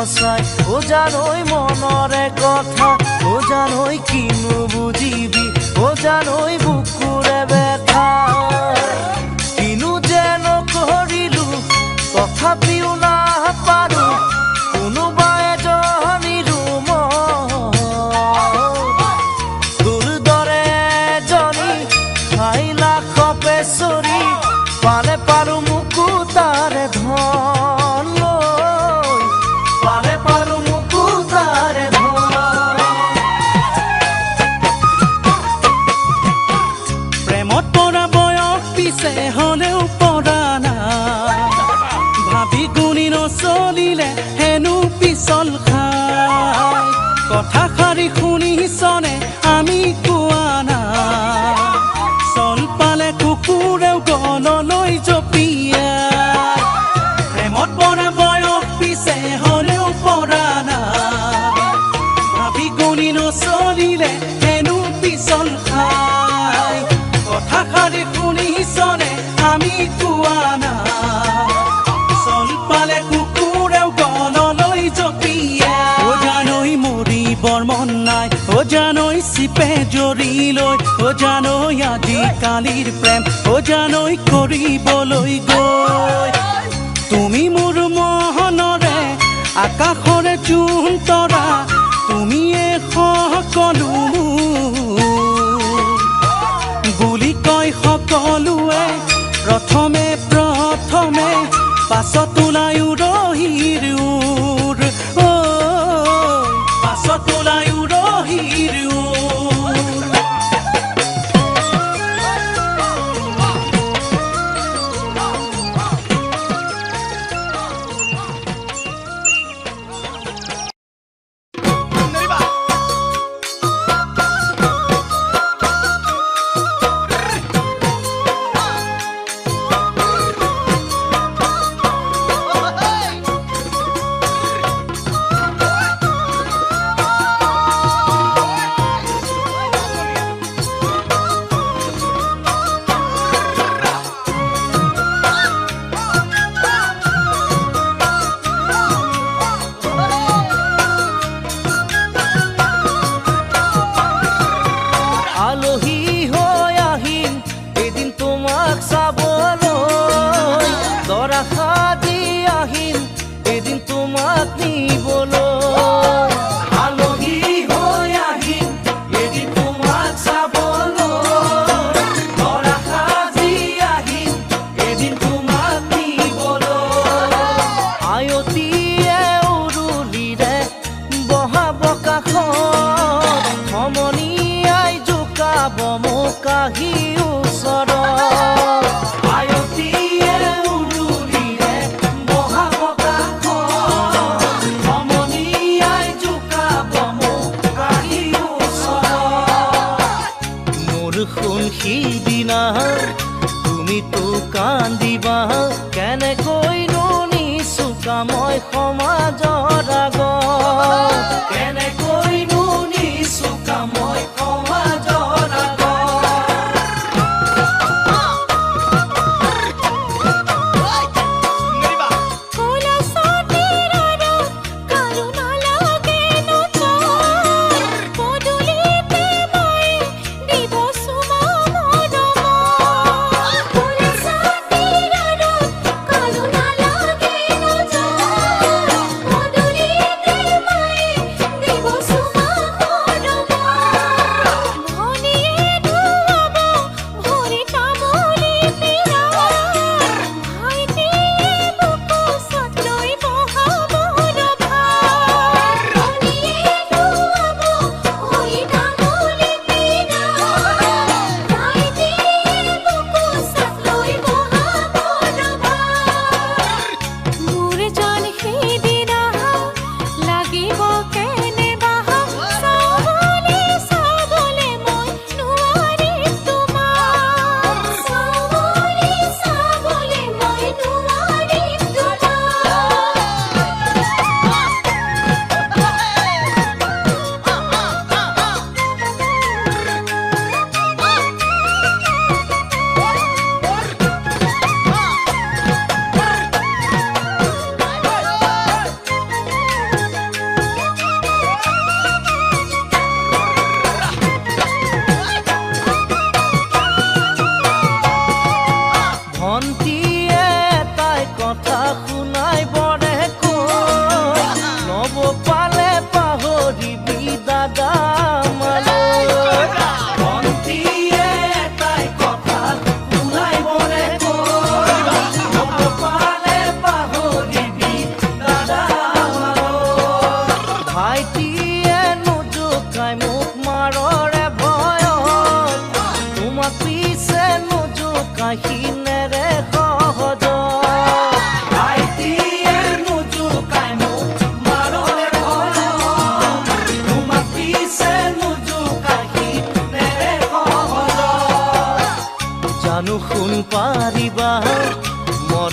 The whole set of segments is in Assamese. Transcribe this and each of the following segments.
সঁচাই ও জানৈ মনৰে কথা ও জানৈ কিনো বুজিবি ও জানৈ বুকুৰে ব্যথা কিনো যে নকৰিলো তথাপিও নাপাৰো কোনোবা এজনীৰো মন তোৰ দৰে এজনী খাইলা খপেচৰি পালে পাৰো মোকো তাৰে ধন লৈ পালে পাৰো মোকো তাৰে ধন প্ৰেমত পৰা বয়স পিছে হ'লেও পৰা নাই ভাবি গুণি নচলিলে হেনো পিছল খাই কথাষাৰি শুনিছনে আমি কোৱা নাই চল পালে কুকুৰেও গললৈ জঁপিয়াই প্ৰেমত পৰা বয়স পিছে হ'লেও পৰা নাই ভাবি গুণি নচলিলে হেনো পিছল খাই কথাষাৰি শুনিছনে আমি কোৱা নাই চল পালে কুকুৰেও গললৈ জঁপিয়াই অ জানৈ মৰিবৰ মন নাই অ জানৈ চিপে জৰি লৈ অ জানৈ আজিকালিৰ প্ৰেম অ জানৈ কৰিবলৈ গৈ তুমি মোৰ মনৰে আকাশৰে জোন তৰা তুমিয়ে সকলো মোৰ বুলি কয় সকলোৱে প্ৰথমে প্ৰথমে পাছত ওলাই উৰহীৰ উৰ ঐ পাছত ওলাই উৰহীৰ উৰ। আলহী হৈ আহিম এদিন তোমাক চাবলৈ দৰা সাজি আহিম এদিন তোমাক নিবলৈ আলহী হৈ আহিম এদিন তোমাক চাবলৈ দৰা সাজি আহিম এদিন তোমাক নিবলৈ আয়তীয়ে উৰুলিৰে বহাব কাষত সমনীয়াই জোকাব মোক আহি ওচৰত আয়তীয়ে উৰুলিৰে বহাব কাষত সমনীয়াই জোকাব মোক আহি ওচৰত মোৰ সোণ সিদিনা তুমিতো কান্দিবা কেনেকৈনো নিচুকা মই সমাজৰ আগত কেনেকৈনো নিচুকা মই সমাজৰ আগত। ক'লা ছাতিৰ আঁৰত কাৰো নালাগে নজৰ পদূলিতে মায়ে দিব চুমা মৰমৰ ক'লা ছাতিৰ আঁৰত কাৰো নালাগে নজৰ পদূলিতে মায়ে দিব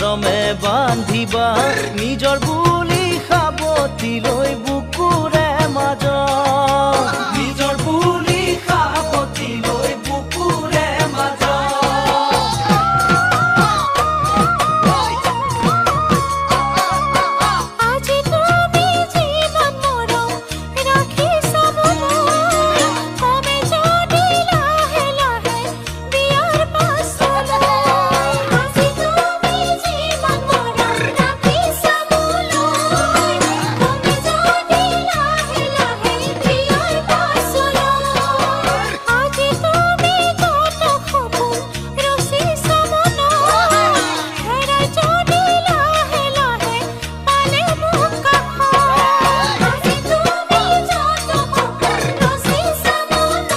মৰমে বান্ধিবা নিজৰ বুলি সাৱটি লৈ বুকুৰে মাজত, নিজৰ বুলি সাৱটি লৈ বুকুৰে মাজত। আজি তুমি যিমান মৰম ৰাখিছা মোলৈ, কমে যদি লাহে লাহে বিয়াৰ পাছলৈ। আজি তুমি যিমান মৰম ৰাখিছা মোলৈ, কমে যদি লাহে লাহে বিয়াৰ পাছলৈ। আজি তুমি কত সপোন ৰচিছা মনত, হেৰাই যদি লাহে লাহে পালে মোক কাষত। আজি তুমি যত সপোন ৰচিছা মনত,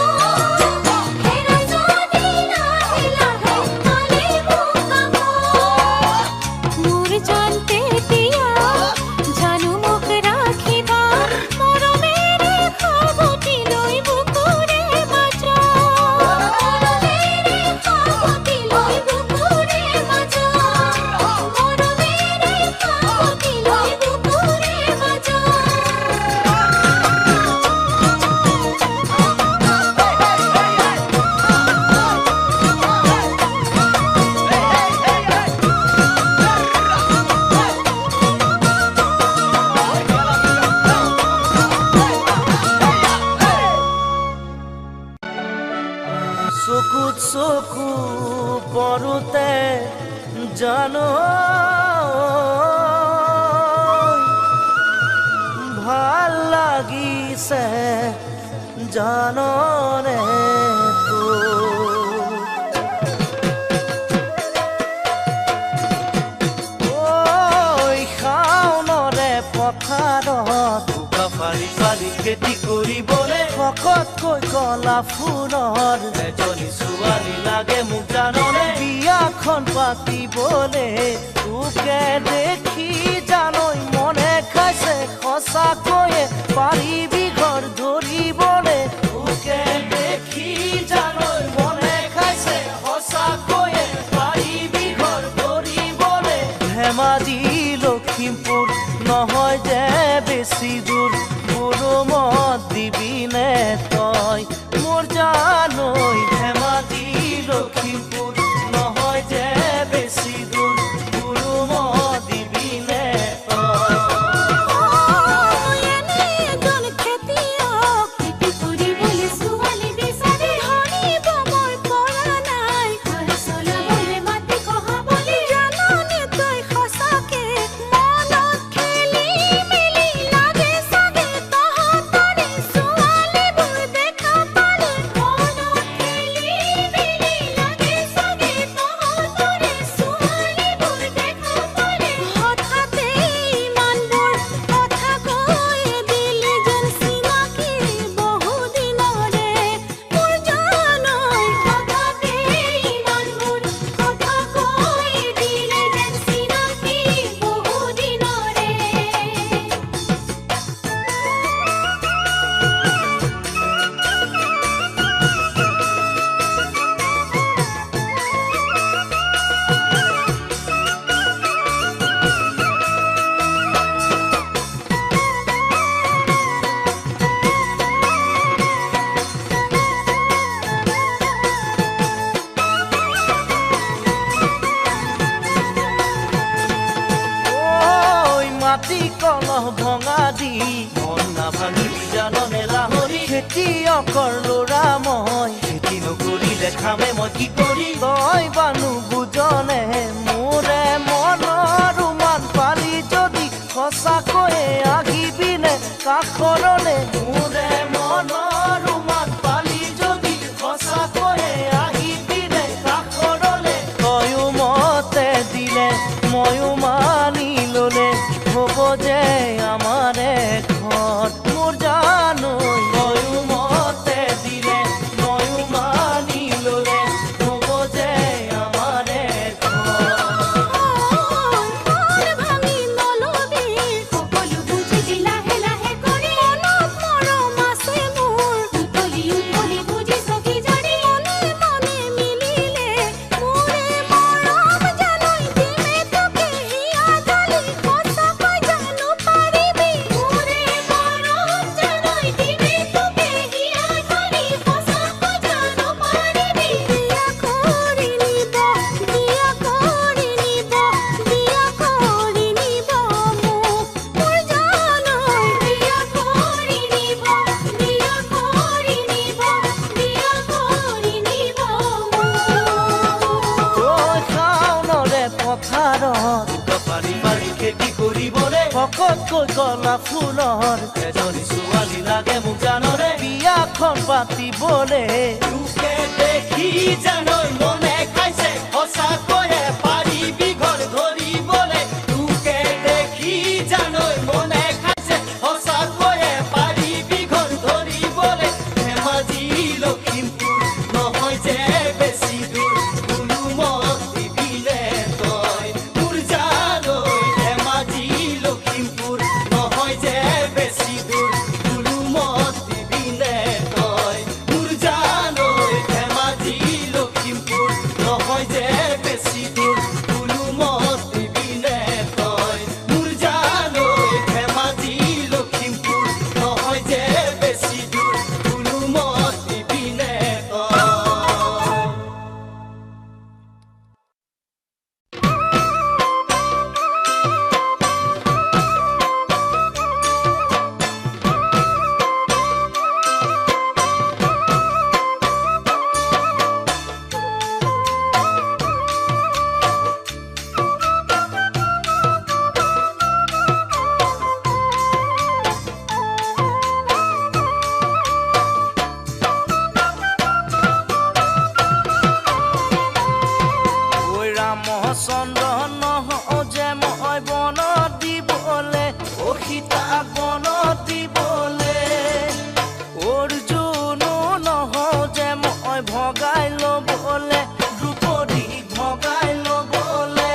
হেৰাই যদি লাহে লাহে পালে মোক কাষত। মোৰ জান তেতিয়া জানো মোক ৰাখিবা, মৰমেৰে সাৱটি লৈ বুকুৰে মাজত। মৰমেৰে সাৱটি লৈ বুকুৰে মাজত, মৰমেৰে সাৱটি লৈ বুকুৰে মাজত। চকুত চকু পৰোতে জানো ভাল লাগিছে জাননে তোক। ঐ শাওনৰে পথাৰত বোকা ফালি ফালি খেতি কৰিবলে শকতকৈ কলা ফুলৰ এজনী ছোৱালী লাগে মোক জাননে, বিয়াখন পাতিবলে। তোকে দেখি জানৈ মনে খাইছে সঁচাকৈয়ে পাৰিবি ঘৰ ধৰিবলে। তোকে দেখি জানৈ মনে খাইছে সঁচাকৈয়ে পাৰিবি ঘৰ ধৰিবলে। ধেমাজি লখিমপুৰ নহয় যে বেছি দূৰ, বোলো মত দিবিনে তই মোৰ জানৈ। ধেমাজি লখিমপুৰ নহয় যে বেছি দূৰ, বোলো মত দিবিনে তই। এনে এজন খেতিয়ক খেতি কৰিবলৈ ছোৱালী বিচাৰি ধৰিব মই পৰা নাই, ঘৰ চলাবলৈ মাটি খহাবলৈ জাননে তই সঁচাকে মনত খেলি মেলি লাগে চাগে তহঁতৰে ছোৱালীবোৰ দেখা পালে। মনত খেলি মেলি লাগে চাগে তহঁতৰে ছোৱালীবোৰ দেখা পালে। হঠাতে ইমানবোৰ কথা কৈ দিলি যেন চিনাকি বহুদিনৰে মোৰ জানৈ। হঠাতে ইমানবোৰ কথা কৈ দিলি যেন চিনাকি বহুদিনৰে। ঐ মাটি কলহ ভঙা দি মন নাভাঙিবি জাননে লাহৰি, খেতিয়কৰ ল'ৰা মই খেতি নকৰিলে খামে মই কি কৰি। তই বানু বুজনে মোৰে মনৰ উমান পালি যদি সঁচাকৈয়ে আহিবিনে কাষৰলে। মোৰে মনৰ উমান পালি যদি সঁচাকৈয়ে আহিবিনে কাষৰলে। তয়ো মতে দিলে ময়ো মানি ললে হ'ব যে আমাৰে ঘৰ মোৰ জানৈ। তয়ো মতে দিলে ময়ো মানি ললে হ'ব যে আমাৰে ঘৰ। মন ভাঙি নলবি সকলো বুজিবি লাহে লাহে কৰি, মনত মৰম আছে মোৰ উতলি উতলি বুজিছ কি জানি। মনে মনে মিলিলে মোৰে মৰম জানৈ দিমে তোকে পথাৰত পাৰি পাৰি খেতি কৰিবলে ভকতকৈ কলা ফুলৰ এজনী ছোৱালী লাগে মোক জানৰে বিয়াখন পাতিবলে তোকে দেখি জানৈ মনে খাইছে সঁচাকৈয়ে পাৰিবি ঘৰ ধৰিবলে তোকে দেখি জানৈ মনে খাইছে সঁচাকৈয়ে পাৰিবি ঘৰ ধৰিবলে ধেমাজি লখিমপুৰ নহয় যে বেছি দূৰ কোনো মত দিবিনে তই মোৰ জানৈ ধেমাজি লখিমপুৰ নহয় যে বেছি দূৰ কোনো মত দিবিনে তই মোৰ জানৈ ধেমাজি লখিমপুৰ নহয় যে বেছি দূৰ কোনো মত দিবিনে তই মোৰ জানৈ ধেমাজি লখিমপুৰ নহয় যে বেছি দূৰ কোনো মত দিবিনে তই। ঐ ৰামচন্দ্ৰ নহওঁ যে মই বনত দিবলে অ সীতাক বনত দিবলে অৰ্জুনো নহওঁ যে মই ভগাই ল'বলে দ্ৰৌপদীক ভগাই ল'বলে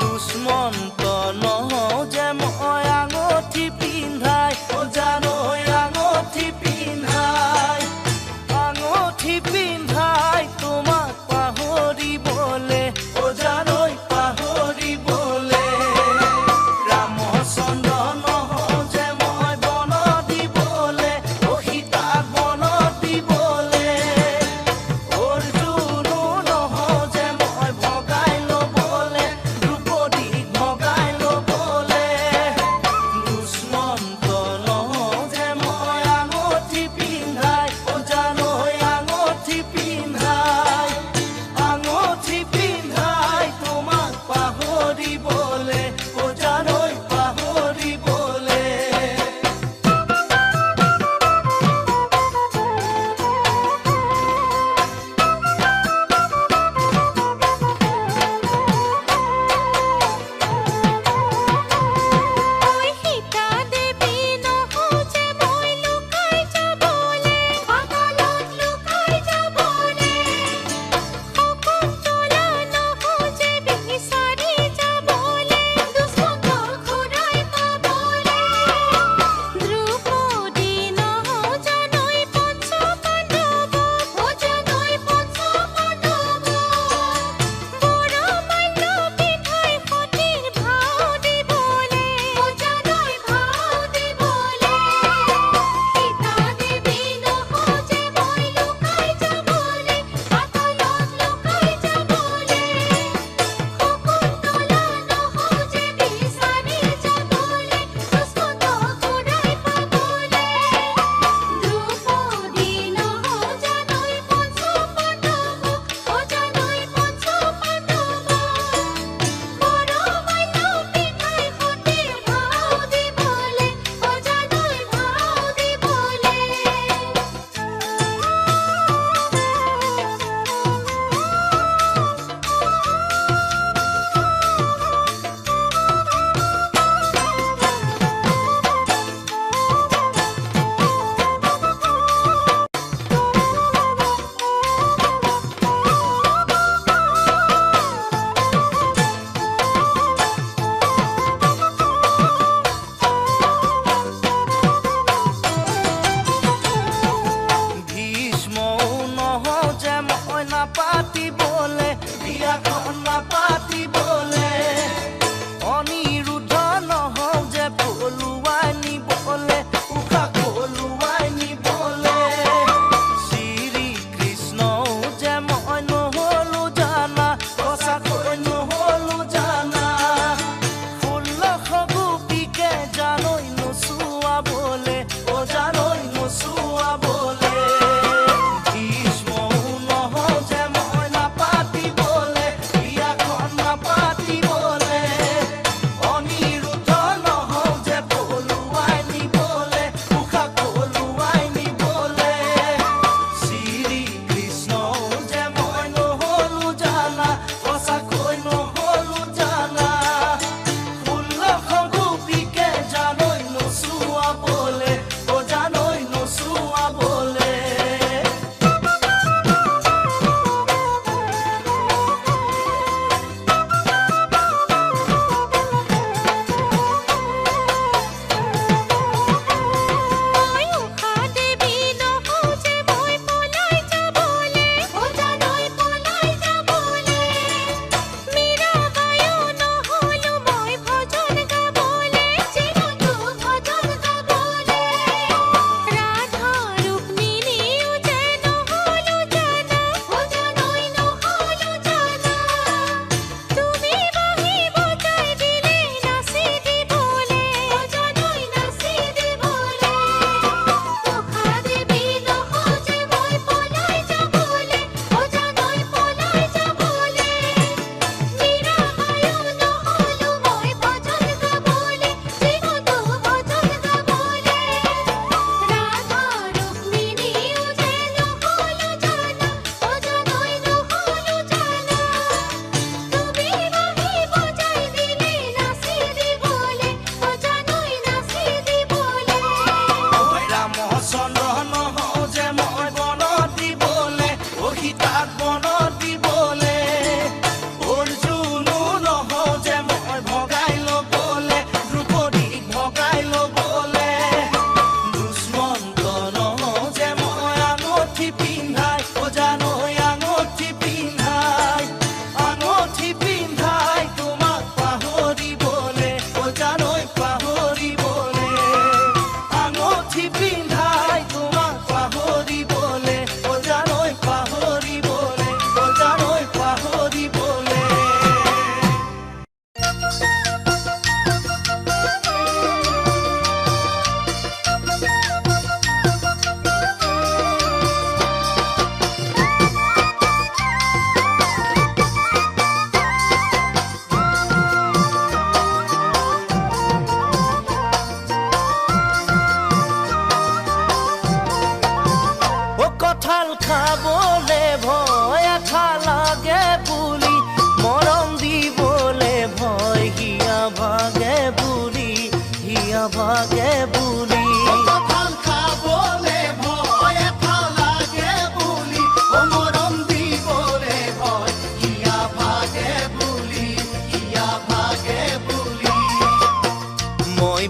দুষ্মন্ত নহওঁ যে মই আঙুঠি পিন্ধাই অ জানৈ আঙুঠি পিন্ধাই আঙুঠি পিন্ধাই তোমাক পাহৰিবলে অ জানৈ পাহৰি।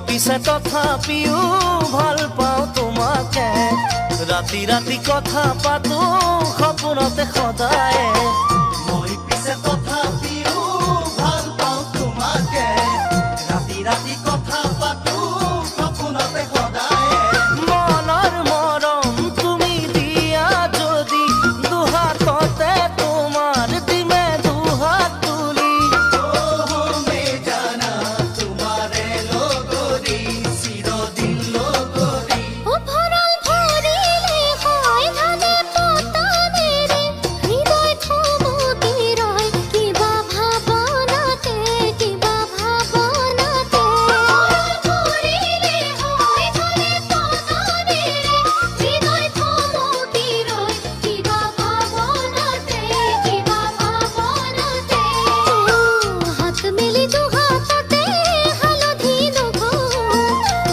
পিছে তথাপিও ভাল পাওঁ তোমাকে, ৰাতি ৰাতি কথা পাতো সপোনতে সদায়। মই পিছে তথাপিও ভাল পাওঁ তোমাকে, ৰাতি ৰাতি কথা পাতো সপোনতে সদায়। মনৰ মৰম তুমি দিয়া যদি, দুহাততে তোমাৰ দিমে দুহাত তুলি। মে জানা তোমাৰে লগৰী, চিৰদিন লগৰী। ও ভঁৰাল ভৰিলে হয় ধানে পতানেৰে, হৃদয় থমকি ৰয় কিবা ভাৱনাতে, কিবা ভাৱনাতে। ভঁৰাল ভৰিলে হয় ধানে পতানেৰে, হৃদয় থমকি ৰয় কিবা ভাৱনাতে, কিবা ভাৱনাতে। হাত মেলি দুহাততে হালধি নঘোঁ,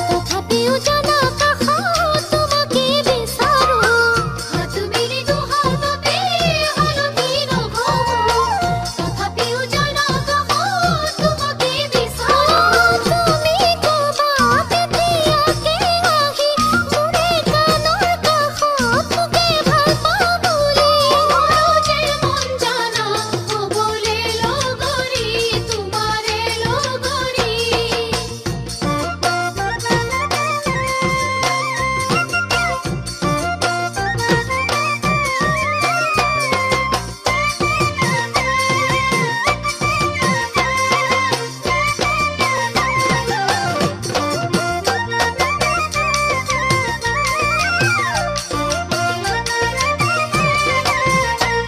তথাপিও জানা কাষত তোমাকে বিচাৰো। হাত মেলি দুহাততে হালধি নঘোঁ, তথাপিও জানা কাষত তোমাকে বিচাৰো। তুমি ক'বা কেতিয়াকে আহি মোৰে কাণৰ কাষত মোকে ভাল পাওঁ বুলি। মোৰো যে মন জানা হ'বলে লগৰী, তোমাৰে লগৰী।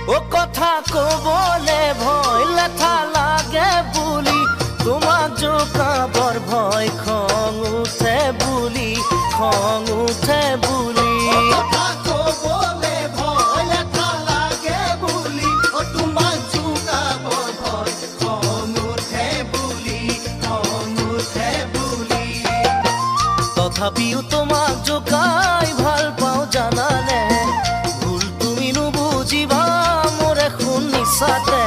ও কথা কবলে ভয় লেঠা লাগে বুলি, তোমাক জোকাবৰ ভয় খং উঠে বুলি, খং উঠে বুলি। কথা ক'বলে ভয় লেঠা লাগে বুলি, অ তোমাক জোকাবৰ ভয় খং উঠে বুলি, খং উঠে বুলি। তথাপিও তোমাক জোকাই ভাল পাওঁ জানানে, ভুল তুমি নুবুজিবা মোৰ এখন নিচাতে।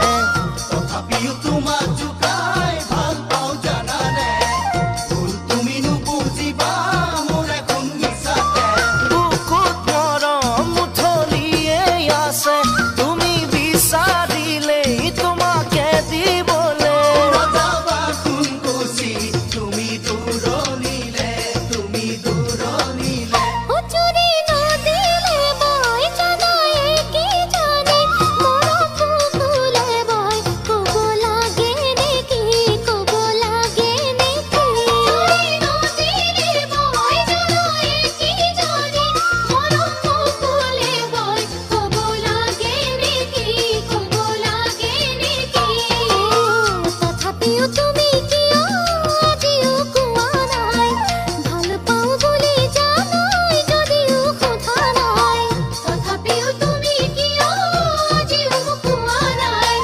তথাপিও তোমাক জোকাই ভাল পাওঁ জানানে, ভুল তুমি নুবুজিবা মোৰ এখন মিছাতে। বুকুত মৰম উথলিয়ে আছে, তুমি বিচাৰিলেই তোমাকে দিবলে। নাযাবা সোণকুচি তুমি দূৰণিলে, তুমি দূৰণিলে। উচুৰি নদিলে বৈ জানাই কি জানে, মৰম বুকুলে বৈ ক'ব লাগে নেকি, ক'ব লাগে নেকি। উচুৰি নদিলে বৈ জানাই কি জানে, মৰম বুকুলে বৈ ক'ব লাগে নেকি, ক'ব লাগে নেকি। তথাপিও তুমি কিয় আজিও কোৱা নাই, ভাল পাওঁ বুলি জানাই যদিও সোধা নাই। তথাপিও তুমি কিয় আজিও কোৱা নাই,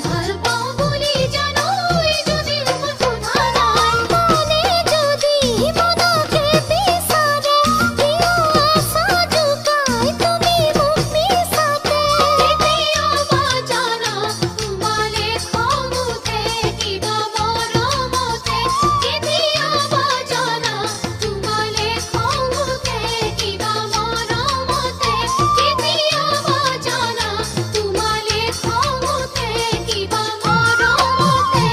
ভাল পাওঁ বুলি জানাই যদিও সোধা নাই। মনে যদি মনকে বিচাৰে, কিয় আছা জোকাই তুমি মোক মিছাতে। কেতিয়াবা জানা তোমালে খং উঠে কিবা মৰমতে, কেতিয়াবা জানা তোমালে খং উঠে কিবা মৰমতে, কেতিয়াবা জানা তোমালে খং উঠে কিবা মৰমতে।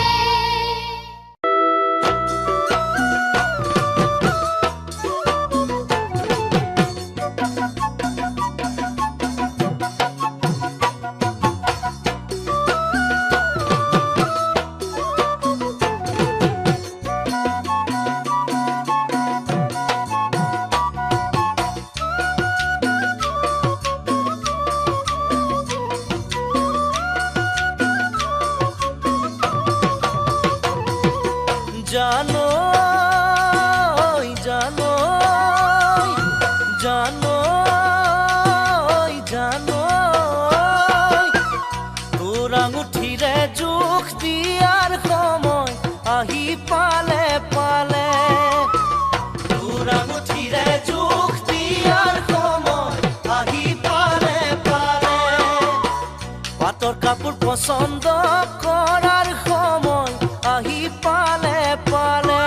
জানো জানো জানো জানো, তোৰ আঙুঠিৰে জোখ দিয়াৰ সময় আহি পালে পালে। তোৰ আঙুঠিৰে জোখ দিয়াৰ সময় আহি পালে পালে। পাটৰ কাপোৰ পচন্দ কৰাৰ সময় আহি পালে পালে।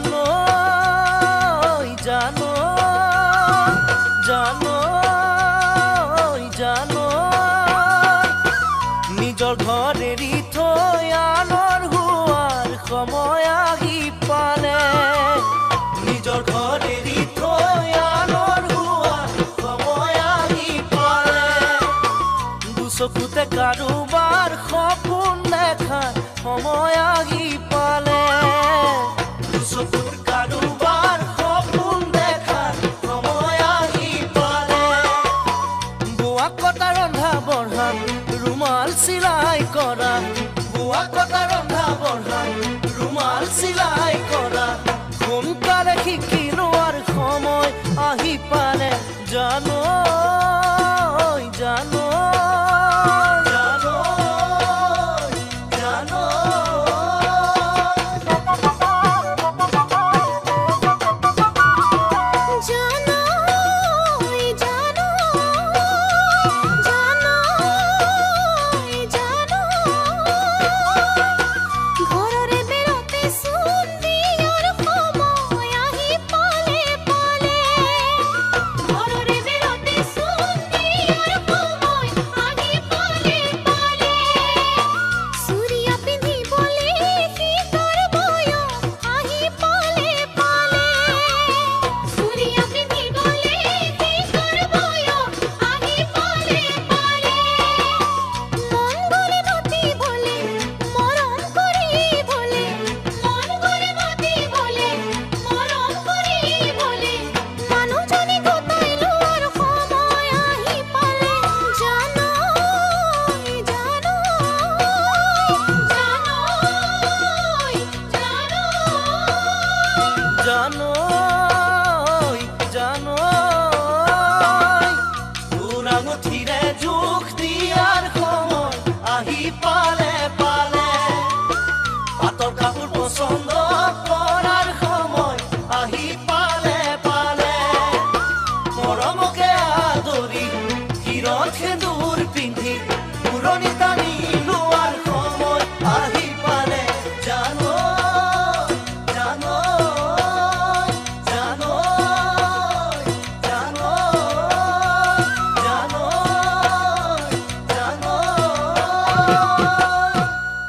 জানো জানো জানো জানো, নিজৰ ঘৰ এৰি থৈ আনৰ হোৱাৰ সময় আহি পালে। নিজৰ ঘৰ এৰি থৈ আনৰ হোৱাৰ সময় আহি পালে। দুচকুতে কাৰোবাৰ সপোন দেখাৰ সময় আহি পালে। দুচকুত কাৰোবাৰ সপোন দেখাৰ সময় আহি পালে। বোৱা কটা ৰন্ধা বঢ়া ৰুমাল চিলাই কৰা, বোৱা কটা ৰন্ধা বঢ়া ৰুমাল চিলাই কৰা সোনকালে শিকি লোৱাৰ সময় আহি পালে। জানো জানো জানো জানো জানো জানো জানো জানো, ঘৰৰে বেৰতে চোন দিয়াৰ সময় আহি পালে পালে। ঘৰৰে বেৰতে চোন দিয়াৰ সময় আহি পালে পালে। চুৰিয়া পিন্ধিবলে শীতৰ বয়স আহি পালে পালে। চুৰিয়া পিন্ধিবলে শীতৰ বয়স আহি পালে পালে। মন গলে মাতিবলে মৰম কৰিবলে, মন গলে মাতিবলে মৰম কৰিবলে মানুহজনী গোটাই লোৱাৰ সময় আহি পালে। জানো জানো জানো জানো জানো।